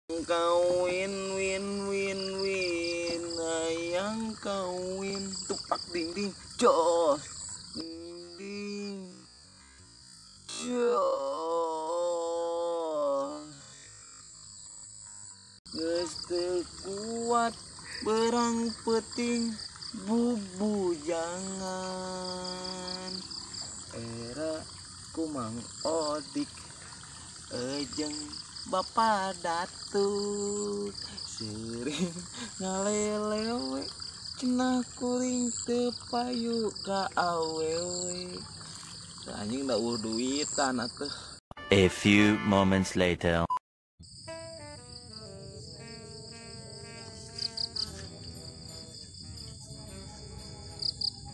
Kawin win win win ayang kawin tupak ding ding jos ding jos geus teu kuat berang peting bubu jangan era kumang odik ejeng Bapak Datuk sering ngalelewe cenah kuring teu payu ka awewe. Anjing da eueuh duitan atuh. A few moments later.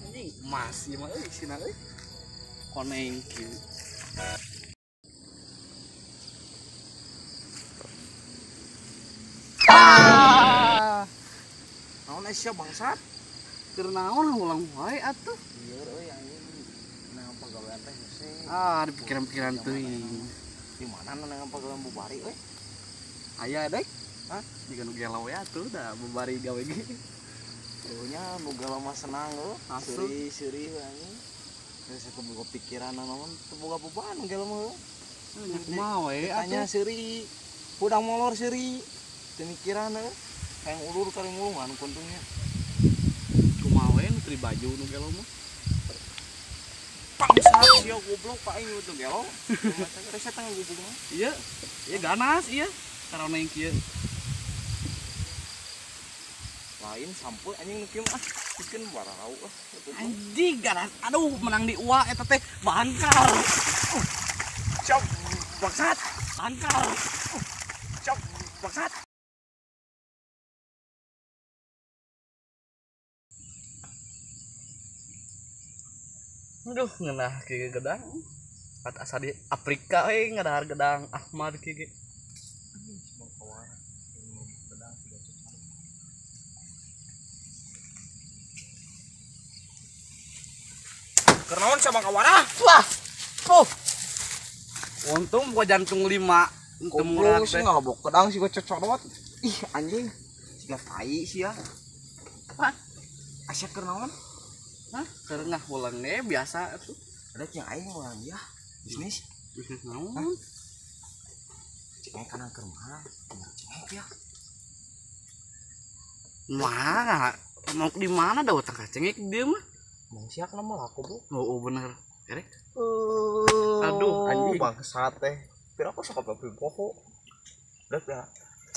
Anjing masih mah euy sina euy. Koneng kieu. Naon sia bangsat? Keur naon ulang wae atuh. Ieu euy anjing nang pagawean teh hese. Ah, di pikiran-pikiran teuing. Di mana nang pagawean bubari euy? Aya dek. Hah? Jiga nu gelo we atuh da bubari gawe ge. Eueuh nya nu gelo mah senang eueuh. Seuri-seuri we anjing. Geus teu boga pikiran naon, teu boga beban nu gelo mah heueuh. Kumaha we atuh. Tanya seuri. Hudang molor seuri. Teu mikiran heueuh. Kayak ulur kali mulungan kuntungnya. Kumaha we nu tri baju nu gelo mah. Bangsat sia goblok pak aing nu gelo. Teh setengah goblok mah. Iya, iya ganas iya. Karena yang kieu. Lain sampeu anjing nu kieu mah. Bikin barau ah. Anjing ganas. Aduh menang di uwa eta teh bangkar. Siap bangsat. Bangkar. Siap bangsat. Aduh, ngeunah kieu gedang. At asa di Afrika we ngadahar gedang Ahmad kieu ge. Keur naon sia bangkawara? Wah. Puh. Untung gua jantung 5. Untung murah teh. Ngalebok gedang sih gua cocodot. Ih, anjing. Siga tai sia. Hah? Asa keur naon? Hah? Keur ngahulang ge biasa atuh. Ada yang aing ulang ya. Bisnis. Bisnis naon? Cengek kana keur mahal. Cengek ya. Wah, mau di mana dah utang cengek dia mah? Mau sia kana mah laku, Bro. Oh, bener. Erek. Aduh, anjing bangsat teh. Pira aku sok apa poho. Udah ya.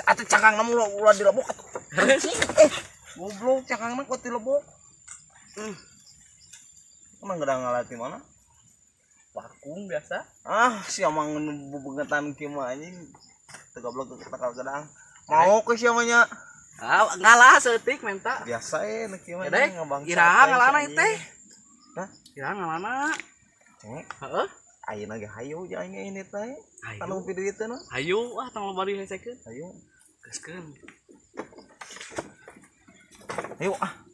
Atuh cangkangna mah ulah dilebok atuh. Goblok cangkangna kok dilebok. Emang gedang ngalat di mana? Parkung biasa. Ah, si amang bebengetan kieu mah anjing. Teu goblok tekal gedang. Mau ke sia mah nya? Ah, ngalah saeutik menta. Biasa eh nu kieu mah ngabangsat. Iraha ngalana teh? Hah? Iraha ngalana? Cengek. Heeh. Ayeuna ge hayu jeung aing ini teh. Tanu duit teh nu. Hayu ah tong loba dihesekeun. Hayu. Geuskeun. Hayu ah.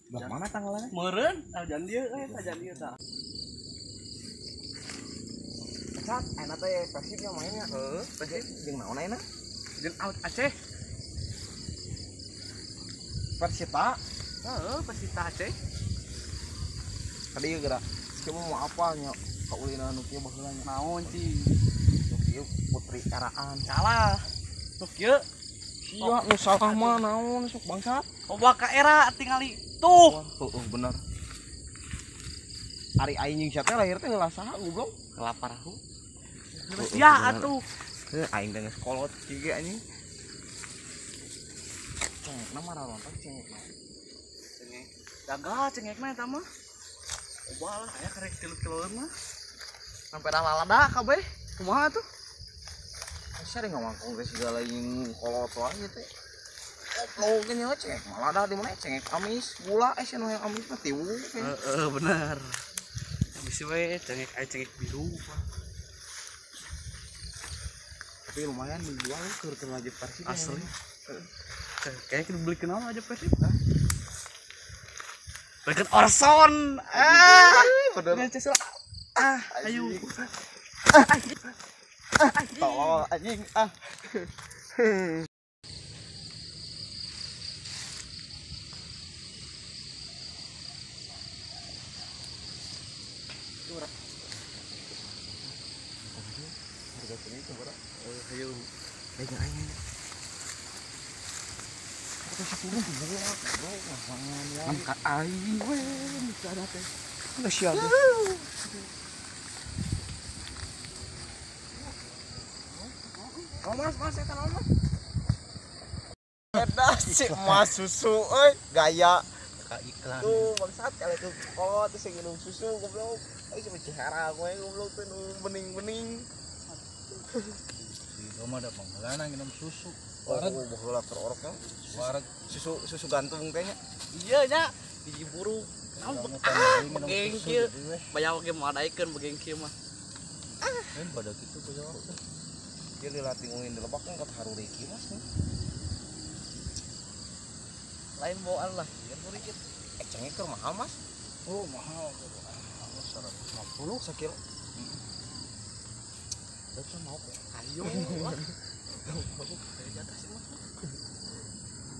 Belah mana tanggalannya? Meureun, tajan dieu euy, tajan dieu tah. Cat, ayeuna teh Persib nya mainnya. Heeh, Persib jeung naon ayeuna? Jeung out Aceh. Persita? Heeh, Persita Aceh. Tadi ieu geura. Kieu mau apa nya? Kaulina nu kieu baheula nya. Naon cing? Nu kieu putri karaan. Salah. Nu kieu sia nu salah mah naon sok bangsat. Loba ka era tingali tuh. Heeh, bener. Ari aing jeung sia teh lahir teh heula saha goblok? Kelapa rahu. Sia atuh. Heuh, aing teh geus kolot kieu ge anjing. Cengekna mah rarontok cengekna. Cengek. Gagal cengekna eta mah. Loba lah aya karek 3 kiloan mah. Sampai dah lalada kabeh. Kumaha atuh? Sia di ngamangkung teh segala jeung kolot wae teh. Goblok ge nya cengek malada di mana cengek amis gula sia nu hayang amis mah tiwu. Heeh, bener. Bisi we cengek aya cengek biru. Tapi lumayan dijual keur keur aja Persib. Asli. Kayaknya kita beli kenal aja Persib. Hah? Belikan Orson. Ah, bener. Ah, ayo. Tolol anjing ah. Harga sini itu berapa? Oh, ayo. Ayo ayo. Angkat aing we misalnya teh. Udah siap. Oh mas, mas eta naon mas? Eta si mas susu euy, gaya ka iklan. Tuh bangsat kalau itu kolot teh minum susu goblok. Euy sampe cihara we goblok teh nu bening-bening. Si mah da panggalana minum susu. Wareg oh, baheula keur oroknya. Wareg susu susu gantung teh nya. Iya nya, biji buruk. Naon begeng kieu. Banyak oge moal daekeun begeng kieu mah. Ah, pada kitu bayaw. Dia dilatih ngungin di lebak kan haruri kieu mas. Lain bawaan lah, biar hurikit. Cengek keur mahal mas. Oh, mahal. 150 sekilo. Heeh. Mau kok. Ayo.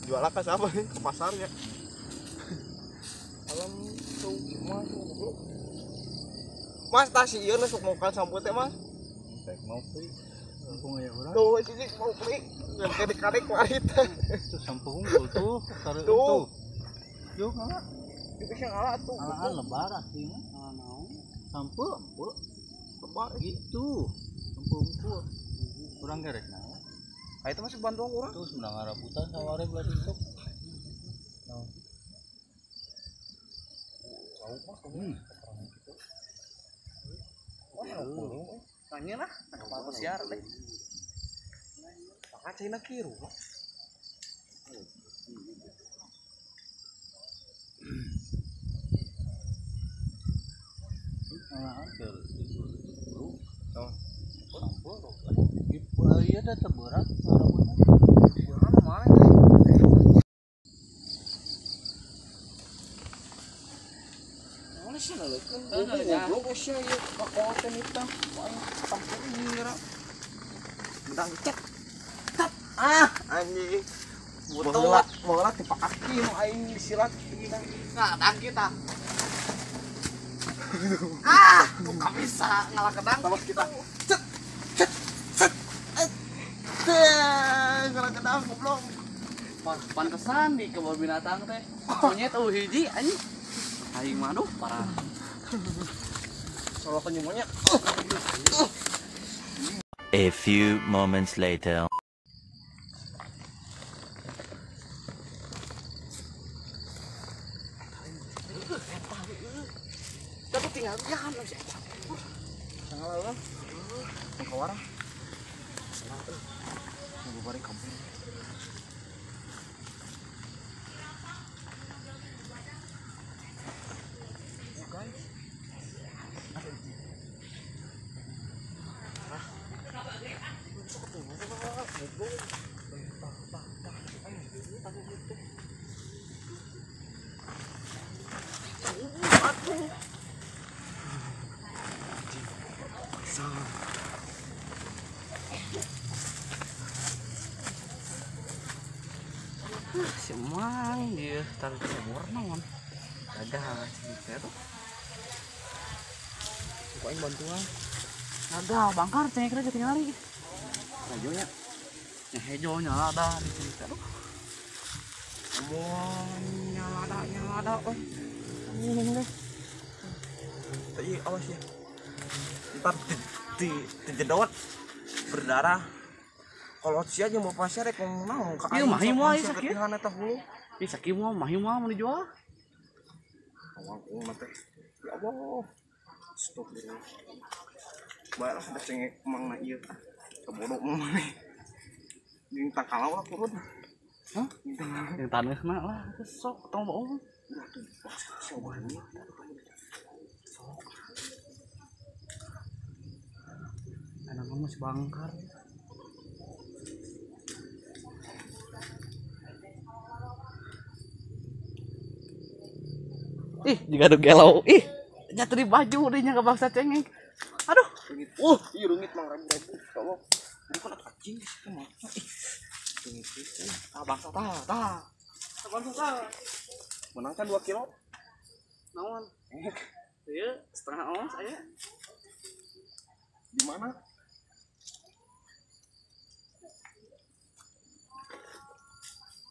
Jual ke siapa nih? Ke pasarnya. Alam tuh mas goblok. Mas tas ieu nu sok mokan sampo teh mas. Rek mau beli. Mumpung aya urang. Tuh sini mau beli. Kadek-kadek mari teh. Tuh sampo unggul tuh, taruh tuh. Yuk ngala. Itu sih ngala tuh. Alaan lebar asli mah. Ngala naon? Sampo empuk. Lebar gitu. Sampo unggul. Urang gerek naon? Ah itu masih bantuan urang. Terus menang rambutan saware belah tutup. Naon? Lauk mas kamu. Gitu. Wah, lauk. Tanya lah, kapal pesiar deh. Maka China kiru mah. Iya dah terberat rambutan. Berat mana teh? Mana sih naleukeun? Goblok sia ieu pakoten hitam. Aing tampung ngira. Bedang cet. Tat. Ah, anjing. Baheula baheula teh pakaki nu aing disilat kita. Nah, dang kita. Ah, bukan bisa ngalah kedang sama kita. Cet. Cet. Cet. Ngalah kedang goblok. Pantesan di kebun binatang teh. Monyet eueuh hiji anjing. Aing mah aduh parah. Solokan monyet. A few moments later. Tapi tinggal jangan lah sih. Sangal lah. Kawara. Senang tuh. Nunggu bari kampung. Si emang dia tarik sebor naon gagal sih tuh. Bukain bantuan. Gagal bangkar cengek aja tinggal lagi. Hejonya. Ya hejonya ada di sini tuh. Wah, nyala ada oh. Ini deh. Tapi awas ya. Ntar dijedot berdarah. Kalau sia jeung bapak sia rek ngomong naon ka aing. Ieu mah moal sakit. Eta hulu. Ih sakit moal mah moal mun dijual. Awang mah teh. Ya Allah. Stop dulu. Bae lah ada cengek mang na ieu. Kebodoh mah maneh. Jeung takalau lah kurun. Hah? Yang taneuhna lah sok tong bohong. Atuh coba nih. Sok. Anak masih bangkar. Ih, juga ada gelau. Ih, nyatu di baju deh nya ke bangsa cengeng. Aduh. Rungit. Iya rungit mang ribu-ribu. Ya Allah. Bukan atuh anjing di situ mah. Ih. Ah bangsa tah, tah. Bangsa tah. Menang kan 2 kilo. Naon? Ieu setengah ons aya. Di mana?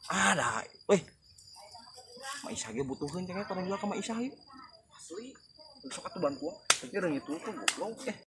Ah, dah. Weh. Ma Isah ge butuheun cengek tolong jual ka Ma Isah ieu. Asli. Sok atuh bantuan. Tapi reung itu tuh goblok.